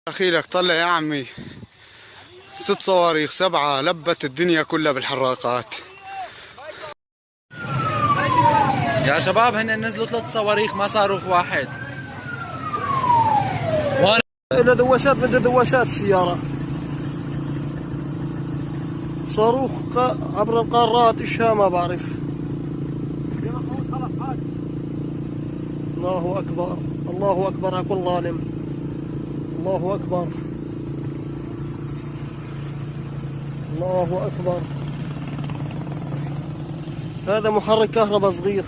دخيلك طلع يا عمي، 6 صواريخ 7 لبت الدنيا كلها بالحراقات. يا شباب هن نزلوا 3 صواريخ ما صاروخ واحد. إلى دواسات من دواسات السيارة، صاروخ عبر القارات إيش ما بعرف. الله أكبر، الله أكبر على كل ظالم، الله أكبر، الله أكبر. هذا محرك كهرباء صغير.